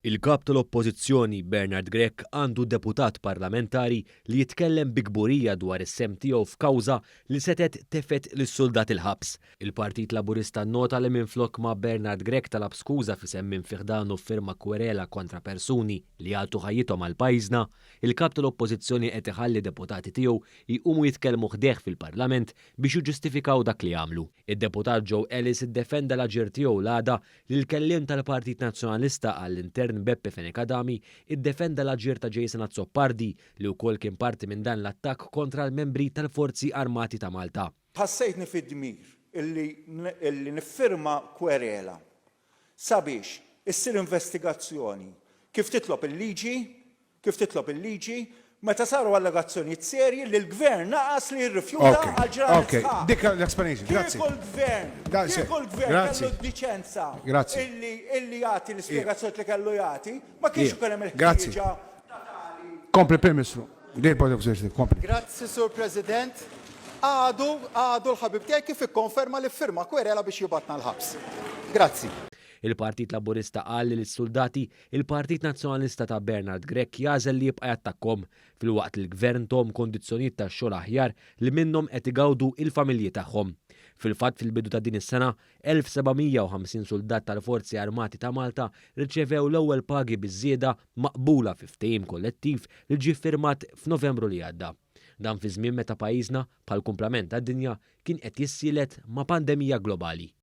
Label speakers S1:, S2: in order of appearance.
S1: Il-Kap tal-Oppożizzjoni Bernard Grech għandu deputat parlamentari li jitkellem bi kburija dwar is-sehem tiegħu f'kawża li setgħet tefgħet lis-suldat il-ħabs. Il-Partit Laburista nnota li minflok ma Bernard Grech talab skuża f'isem min fi ħdanu ffirma kwerela kontra persuni li jagħtu ħajjithom għal pajjiżna, il-Kap tal-Oppożizzjoni qed iħalli deputati tiegħu jqumu jitkellmu ħdejh fil-Parlament biex jiġġustifikaw dak li għamlu. Id-Deputat Joe Ellis iddefenda l-aġir tiegħu l-għada li l-kelliem tal-Partit Nazzjonalista għall-Intern Beppe Fenech Adami iddefenda l-aġir ta' Jason Azzopardi li wkoll kien parti minn dan l-attakk kontra l-membri tal-Forzi Armati ta' Malta.
S2: Ħassejtni fid-dmir illi niffirma kwerela sabiex issir investigazzjoni kif titlob il-liġi Kif titlob il-liġi, meta saru allegazzjonijiet serji li l-Gvern naqas li jirrifjuta għal ġranet sħaħ. Kieku l-Gvern, kieku l-Gvern kellu d-diċenza illi illi jagħti l-ispjegazzjonijiet li kellu jagħti, ma kienx ikun hemm il-ħtieġa ta' tali.
S3: Kompli Prim Ministru.
S4: Grazzi Sur President. Għadu, għadu l-ħabib tiegħi kif ikkonferma li ffirma kwerela biex jibgħatna l-ħabs. Grazzi.
S1: Il-Partit Laburista qal li lis-suldati Il-Partit Nazzjonalista ta' Bernard Grech jagħżel li jibqa' jattakkhom, filwaqt li l-Gvern tahom kondizzjonijiet tax-xogħol aħjar li minnhom qed igawdu il-familji tagħhom. Fil-fatt fil-bidu ta' din is-sena, 1,750 suldat tal-Forzi Armati ta' Malta rċevew l-ewwel pagi biż-żieda maqbula fi ftehim kollettiv li ġie ffirmat f'Novembru li għadda. Dan fi żmien meta pajjiżna, bħall-kumplament tad-dinja, kien qed jissielet ma' pandemija globali.